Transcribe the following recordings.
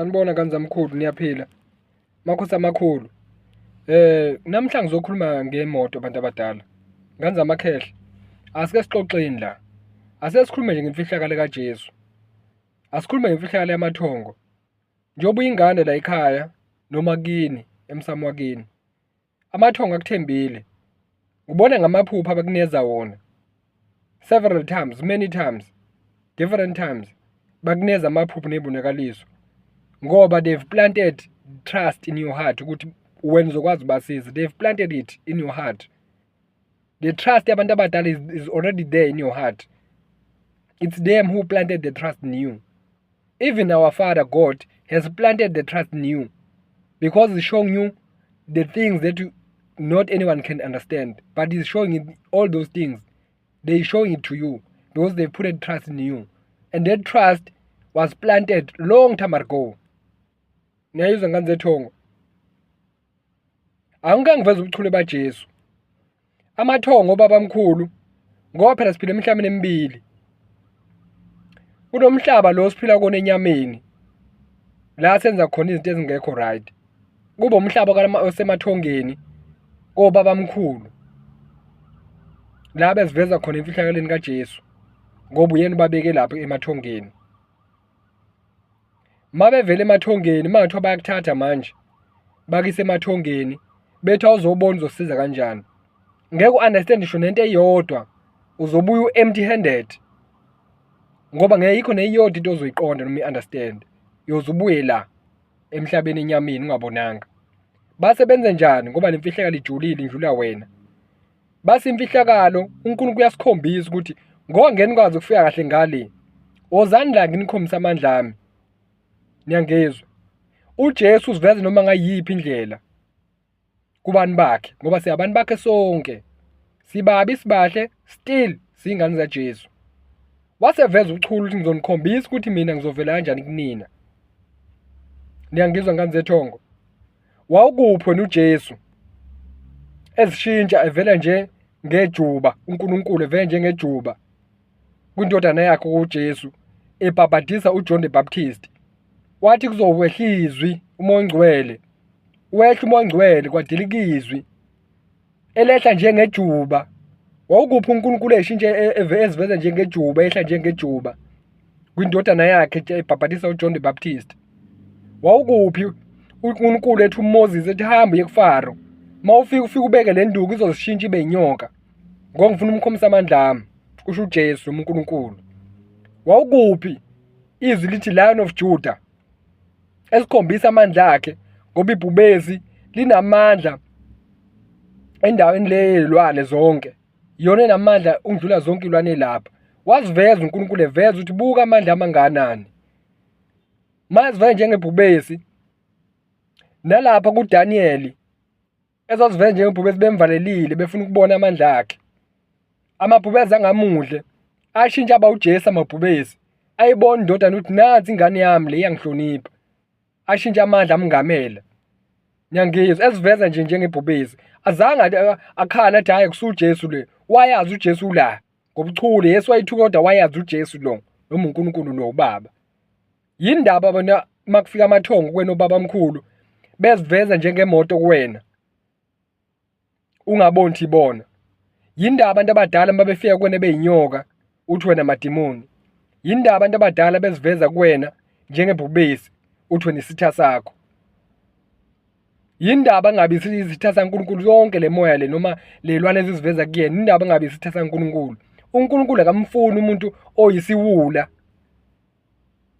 Sanibona ngane zamkhulu, niyaphila? Makhosi amakhulu. Namhla ngizokhuluma ngemoto bantu abadala. Ngane zamakhehla, asike sixoxeni la. Asike sikhulume nje ngemfihlakalo kaJesu. Asikhulume ngemfihlakalo yamathongo. Njengoba uyingane la ekhaya noma kini, emsamo wakini. Amathongo akuthembile. Ubona ngamaphupho abakunikeza wona. Several times, many times, different times. Bakunikeza amaphupho nezibonakaliso. Ngoba they've planted trust in your heart ukuthi wena uzokwazi ubasiza. They've planted it in your heart. The trust yabantu abadala is already there in your heart. It's them who planted the trust in you. Even our Father God has planted the trust in you because he's showing you the things that you, not anyone can understand, but he's showing it, all those things. They're showing it to you because they put a trust in you. And that trust was planted long time ago. Niyayizwa ngane zethongo? Angike ngiveze ubuchule baJesu. Amathongo obabamkhulu, ngoba phela siphila emihlabeni emibili. Kunomhlaba lo siphila kuwona enyameni, la senza khona izinto ezingekho right. Kube umhlaba osemathongeni kobabamkhulu, la beziveza khona emfihlakalweni kaJesu, ngoba uyena ubabeke lapho emathongeni. Uma bevela emathongeni, uma ngathiwa bayakuthatha manje, bakuyise emathongeni, bethi awuzobona uzosiza kanjani. Ngeke u-understand ngisho nento eyodwa, uzobuya u-empty handed. Ngoba ngeke ikho neyodwa into ozoyiqonda noma uyi-understand. Uyoze ubuye la emhlabeni enyameni ungabonanga. Base benze njani ngoba le mfihlakalo ijulile indlula wena. Base imfihlakalo uNkulunkulu uyasikhombisa ukuthi ngoba ngeke nikwazi ukufika kahle ngale. Wozani la nginikhombise amandla ami. Niyangizwa? UJesu uziveza noma ngayiphi indlela kubantu bakhe ngoba siyabantu bakhe sonke. Sibabi sibahle still siyingane zaJesu. Waseveza ubuchule ukuthi ngizonikhombisa ukuthi mina ngizovela kanjani kunina. Niyangizwa ngane zethongo? Wawukuphi wena uJesu? Ezishintsha evela nje ngejuba, uNkulunkulu evela njengejuba kwindodana yakhe uJesu ebhabhadisa uJohn the Baptist. Wathi kuzokwehla izwi uMoya oNgcwele. Wehla uMoya oNgcwele kwadilika izwi elehla njengejuba. Wawukuphi uNkulunkulu eshintshe eziveza njengejuba, ehla njengejuba kwindodana yakhe ebhabhadisa uJohn the Baptist? Wawukuphi uNkulunkulu ethi uMoses ethi hamba uye kuFaro, uma ufika ufike ubeke le nduku izozishintsha ibe inyoka ngoba ngifuna umkhombisa amandla ami, kusho uJesu uNkulunkulu. Wawukuphi izwi lithi Lion of Judah esikhombisa amandla akhe ngoba ibhubesi linamandla endaweni le yezilwane zonke, iyona enamandla ukudlula zonke iy'lwane lapha. Waziveza uNkulunkulu eveza ukuthi buka amandla amangakanani. Maziveza njengebhubesi nalapha kuDaniyeli ezaziveza njengebhubesi bemvalelile befuna ukubona amandla akhe. Amabhubesi angamudle ashintsha aba uJesu amabhubesi ayibona indodana ukuthi nansi ingane yami le iyangihlonipha, ashintsha amandla amngamela. Niyangizwa? Eziveza nje njengebhubesi azange akhala athi hhayi kusuJesu le, wayazi uJesu ula ngobuchule. Yesu wayithuka kodwa wayazi uJesu lo noma uNkulunkulu lo ubaba. Yini ndaba bona makufika amathongo kuwena obabamkhulu beziveza njengemoto kuwena ungaboni ukuthi ibona? Yini ndaba abantu abadala uma befika kuwena beyinyoka uthi wena madimoni? Yini ndaba abantu abadala beziveza kuwena njengebhubesi uthi wena isitha sakho? Yini ndaba ngabe isitha saNkulunkulu yonke le moya le noma le lwane eziziveza kuyena? Yini ndaba ngabe isitha saNkulunkulu? UNkulunkulu akamfuni umuntu oyisiwula.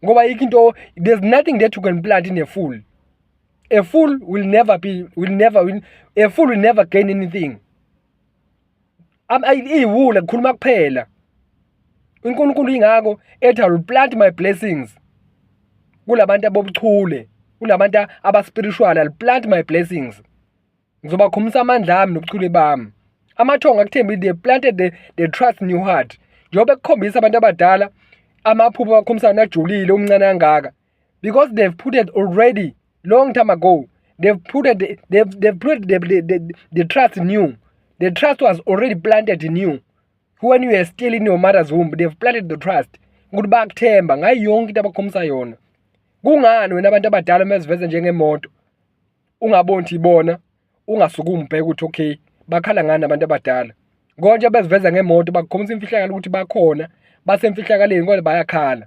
Ngoba ayikho into, there's nothing that you can plant in a fool. A fool will never be, will never, will, a fool will never gain anything. Iyiwula kukhuluma kuphela. UNkulunkulu ingakho ethi I will plant my blessings kulabantu abobuchule, kulabantu aba-spiritual, I'll plant my blessings. Ngizobakhombisa amandla ami nobuchule bami. Amathongo akuthembile, they planted the trust in your heart. Njengoba ekukhombisa abantu abadala amaphupho abakhombisana ajulile umncane kangaka. Because they've put it already long time ago. They've put it, they've put the trust in you. The trust was already planted in you. When you are still in your mother's womb, they've planted the trust. Ukuthi bayakuthemba ngayo yonke into abakhombisa yona. Kungani wena abantu abadala meziveze njengemoto ungaboni ukuthi ibona, ungasukumi ubheke ukuthi okay, bakhala ngani abantu abadala? Konje beziveza ngemoto bakukhombisa imfihlakalo ukuthi bakhona, basemfihlakaleni kodwa bayakhala.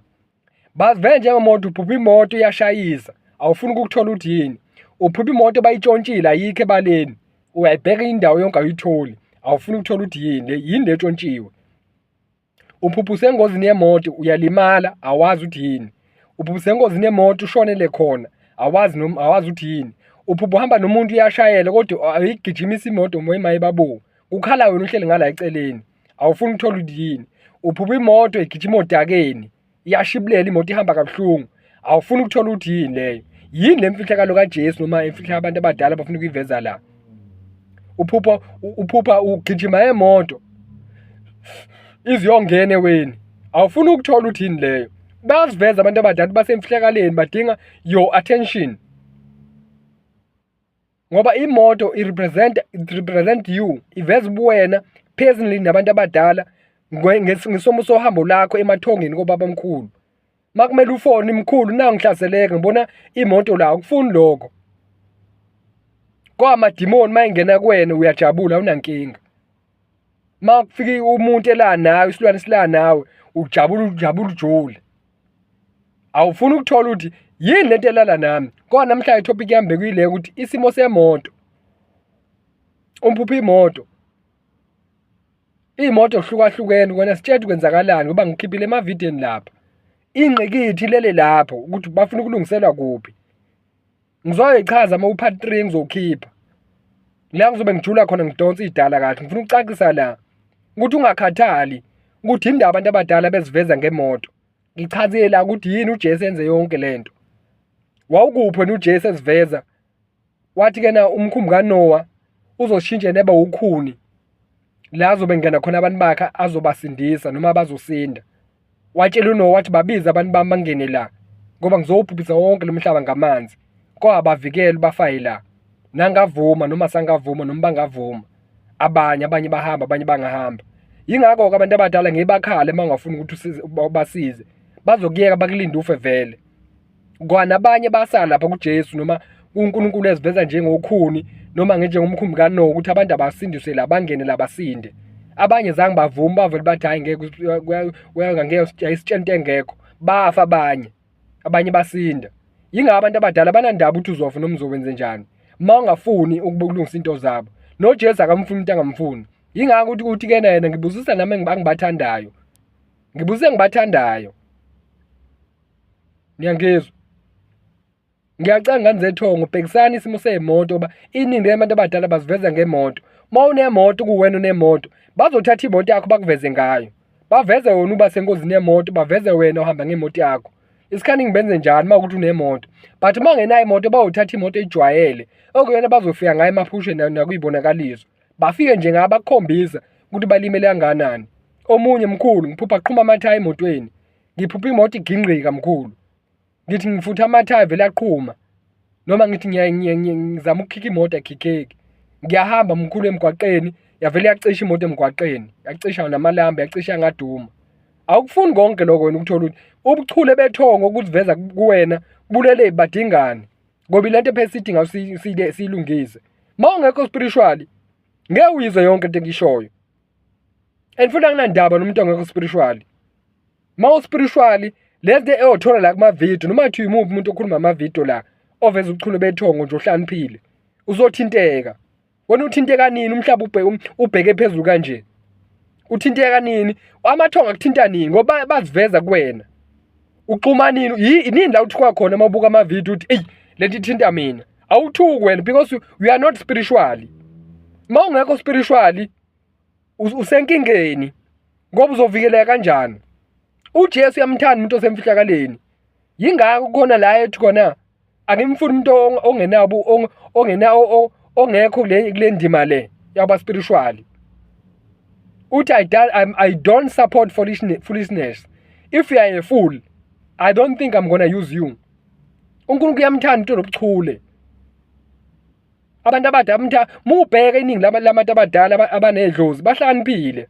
Baziveze njengemoto, uphupha imoto iyashayisa, awufuni ukukuthola ukuthi yini. Uphupha imoto bayitshontshile ayikho ebaleni, uyayibheka indawo yonke awuyitholi, awufuni ukuthola ukuthi yini le, yini le etshontshiwe. Uphupha usengozini yemoto uyalimala awazi ukuthi yini. Uphupha usengozini yemoto ushonele khona awazi noma awazi ukuthi yini. Uphupha uhamba nomuntu uyashayela kodwa ayigijimisa imoto moya babu. Kukhala wena uhleli ngala eceleni. Awufuni ukuthola ukuthi yini. Uphupha imoto igijima odakeni. Iyashibulela imoto ihamba kabuhlungu. Awufuni ukuthola ukuthi yini leyo. Yini le mfihlakalo kaJesu noma imfihla abantu abadala abafuna ukuyiveza la? Uphupha ugijima emoto iziyongena eweni. Awufuni ukuthola ukuthi yini leyo. Bayaziveza abantu abadala basemfihlakaleni badinga your attention. Ngoba imoto i-represent, it represent you, iveza ubuwena personally nabantu abadala ngesomo sohambo lakho emathongeni kobabamkhulu. Uma kumele ufone mkhulu nangu ngihlaseleka ngibona imoto la, awukufuni lokho. Kwamadimoni uma engena kuwena uyajabula awunankinga. Uma kufika umuntu ela nawe, isilwane sila nawe, ujabula ujabula ujule. Awufuni ukuthola ukuthi yini lento elala nami. Kodwa namhlanje itopic yami bekuyile ukuthi isimo semoto. Umphupha imoto. Iy'moto hlukahlukene wena sitshela kwenzakalani ngoba ngikhiphile emavidiyweni lapha. Ingqikithi ilele lapho ukuthi bafuna ukulungiselwa kuphi. Ngizoyichaza uma u-part 3 ngizowukhipha. La ngizobe ngijula khona ngidonsa idala kahle. Ngifuna ukucacisa la ukuthi ungakhathali ukuthi indaba abantu abadala beziveza ngemoto. Ngichazile la ukuthi yini uJesu enze yonke lento. Wawukuphi wena uJesu eziveza? Wathi kena umkhumbi kaNoah uzoshintsha neba ukhuni. La azobe ngena khona abantu bakhe azobasindisa noma bazosinda. Watshela uNoah wathi babize abantu bami bangene la ngoba ngizowubhubhisa wonke lo mhlaba ngamanzi. Kwabavikela bafaye la. Nangavuma noma sangavuma noma bangavuma. Abanye abanye bahamba abanye bangahamba. Yingakho-ke abantu abadala ngeke bakhale uma ungafuni ukuthi usize ubasize. Bazokuyeka bakulinde ufe vele. Kwanabanye basala lapha kuJesu noma uNkulunkulu eziveza njengokhuni noma njengomkhumbi kaNowa ukuthi abantu abasindiswe la bangene la basinde. Abanye zange bavuma bavele bathi hhayi ngeke ngeke ayisitshela into engekho. Bafa abanye, abanye basinda. Yingakho abantu abadala banandaba ukuthi uzofa noma uzowenze njani. Uma ungafuni ukulungisa into zabo. NoJesu akamfuni umuntu angamfuni. Yingakho ukuthi uthi kena yena ngibusisa nami engibathandayo. Ngibusise engibathandayo. Niyangizwa? Ngiyacela ngane zethongo, bhekisani isimo sey'moto ngoba iningi labantu abadala baziveza ngemoto. Uma unemoto kuwena unemoto, bazothatha imoto yakho bakuveze ngayo. Baveze wena uba sengozini yemoto, baveze wena uhamba ngemoto yakho. Isikhathi ngibenze njani uma ukuthi unemoto. But uma ungenayo imoto bayothatha imoto ejwayele, okuyona bazofika ngayo emaphusheni nakuyibonakaliso. Bafike nje ngayo bakukhombisa ukuthi balimele kangakanani. Omunye mkhulu ngiphupha qhuma amathayi emotweni. Ngiphupha imoto igingqika mkhulu. Ngithi ngifutha amathayi vele aqhuma. Noma ngithi ngizama ukukhikha imoto ayikhikheki. Ngiyahamba mkhulu emgwaqeni yavele yacisha imoto emgwaqeni. Yacisha namalambu yacisha yangaduma. Awukufuni konke lokho wena ukuthola ukuthi ubuchule bethongo ukuziveza kuwena bulele badingani. Ngoba ilento phela sidinga siyilungise. Uma ungekho spiritually ngeke uyizwe yonke into engiyishoyo. And futhi anginandaba nomuntu ongekho spiritually. Uma uspiritually lezi eyothola la kuma-video noma kuthiwa imuphi umuntu okhuluma ama-video la oveza ubuchule bethongo nje ohlaniphile uzothinteka. Wena uthinteka nini umhlaba ubheke phezulu kanje? Uthinteka nini? Amathongo akuthinta nini ngoba baziveza kuwena. Uxhuma nini? Yini la uthuka khona uma ubuka ama-video uthi eyi lento ithinta mina. Awuthuki wena because you are not spiritually. Uma ungekho spiritually usenkingeni ngoba uzovikeleka kanjani? UJesu uyamthanda umuntu osemfihlakaleni. Yingakho kukhona la ethi khona angimfuni umuntu ongenabo ongenawo ongekho kule ndima le yaba spiritual. Uthi I don't support foolishness. If you are a fool, I don't think I'm gonna use you. uNkulunkulu uyamthanda umuntu onobuchule. Abantu abadala mtha mubheke iningi labantu abadala abanedlozi bahlakaniphile.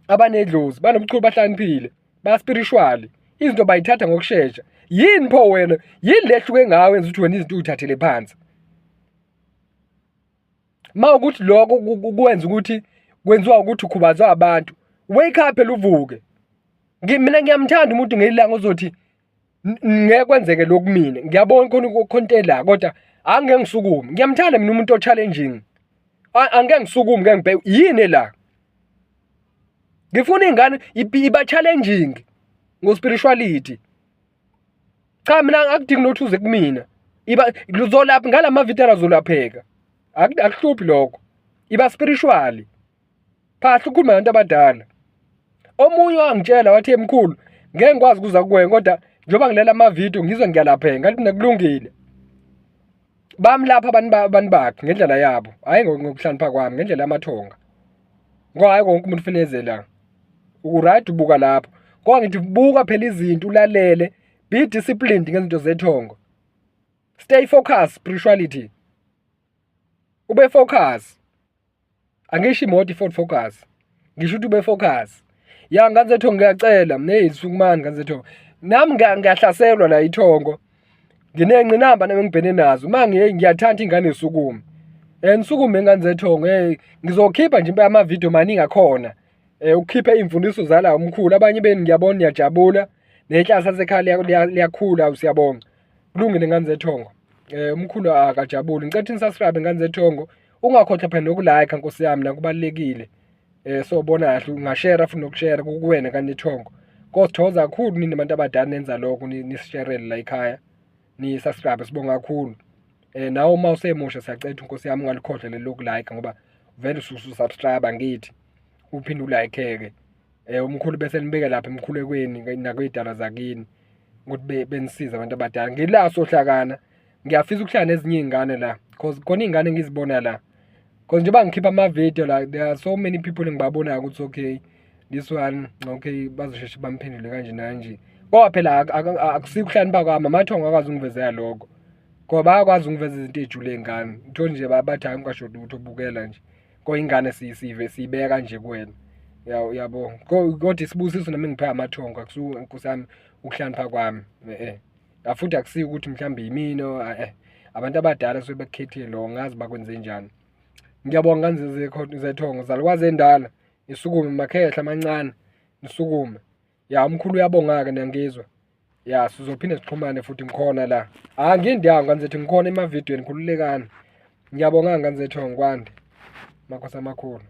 Abanedlozi banobuchule bahlakaniphile, ba spiritual. Izinto bayithatha ngokushesha. Yini pho wena? Yini lehluke ngawe enza ukuthi wena izinto uyithathele phansi? Ma ukuthi lokho kwenza ukuthi kwenziwa ukuthi ukhubazwe abantu. Wake up phela uvuke. Mina ngiyamthanda umuntu ngelanga ozothi ngeke kwenzeke lokhu mina. Ngiyabona khona ukhonte la kodwa angeke ngisukume. Ngiyamthanda mina umuntu o-challenging. Angeke ngisukume ngeke ngibheke yini la. Ngifuna ingane iba challenging ngo spirituality. Cha mina akudingi nokuthi uze kumina. Iba luzolapha ngalama video azolapheka. Akuhluphi lokho. Iba spiritually. Phahla ukhuluma nabantu abadala. Omunye wangitshela wathi emkhulu ngeke ngikwazi ukuza kuwena kodwa njengoba ngilela ama-video ngizwe ngiyalapheka ngathi mina kulungile. Bamlapha abantu abantu bakhe ngendlela yabo, hhayi ngokuhlakanipha kwami, ngendlela yamathonga. Ngoba hhayi wonke umuntu ufuna eze la. U-right ubuka lapho. Kodwa ngithi buka phela izinto ulalele, be disciplined ngezinto zethongo. Stay focused spirituality. Ube focus. Angisho imoto i-Ford Focus. Ngisho ukuthi ube focus. Ya ngane zethongo ngiyacela, hey sukumani ngane zethongo. Nami ngiyahlaselwa la ithongo. Nginengqinamba nami engibhene nazo. Uma ngiye ngiyathanda ingane isukume. Eh nisukume ngane zethongo, hey ngizokhipha nje impela ama video maningi akhona. Eh ukukhipha izimfundiso zala umkhulu. Abanye benu ngiyabona niyajabula. Nenhlasa sekhaya liyakhula siyabonga. Kulungile ngane zethongo. Eh umkhulu akajabuli. Ngicela ukuthi nisubscribe ngane zethongo. Ungakhohlwa phela nokulike nkosi yami nakubalekile. Eh so bona kahle ungashare futhi nokushare kukuwena kanti ithongo. Kosithokoza kakhulu nini abantu abadala nenza lokho nisisharele la ekhaya. Ni subscribe sibonga kakhulu. Eh nawe uma usemusha siyacela inkosi yami ungalikhohlwa leli lokulike ngoba vele ususubscribe angithi uphinde ulike ke. Eh umkhulu bese nibeke lapha emkhulekweni nakwidala zakini ukuthi benisize abantu abadala. Ngila sohlakana ngiyafisa ukuhlala nezinye iy'ngane la cause khona iy'ngane engizibona la cause njengoba ngikhipha ama-video la there are so many people engibabonayo ukuthi okay this one okay bazosheshe bamphendule kanje nanje kodwa phela akusikho ukuhlakanipha kwami amathongo akwazi ungivezela lokho ngoba bayakwazi ukungiveza izinto ey'jule ngami uthole nje bathi hhayi ungasho lutho bukela nje kodwa ingane sive siyibeka nje kuwena yabo kodwa isibusiso nami ngiphe amathongo akusuke nkosi yami ukuhlakanipha kwami eh Futhi akusiyo ukuthi mhlawumbe yimina eh abantu abadala suke bekukhethile lo ngazi bakwenze njani. Ngiyabonga ngane zethongo zalukwazi endala nisukume makhehla amancane nisukume. Ya umkhulu uyabonga-ke niyangizwa. Ya sizophinde sixhumane futhi ngikhona la. Angindawo ngane zethu ngikhona emavidiyweni khululekani. Ngiyabonga ngane zethongo kwande. Makhosi amakhulu.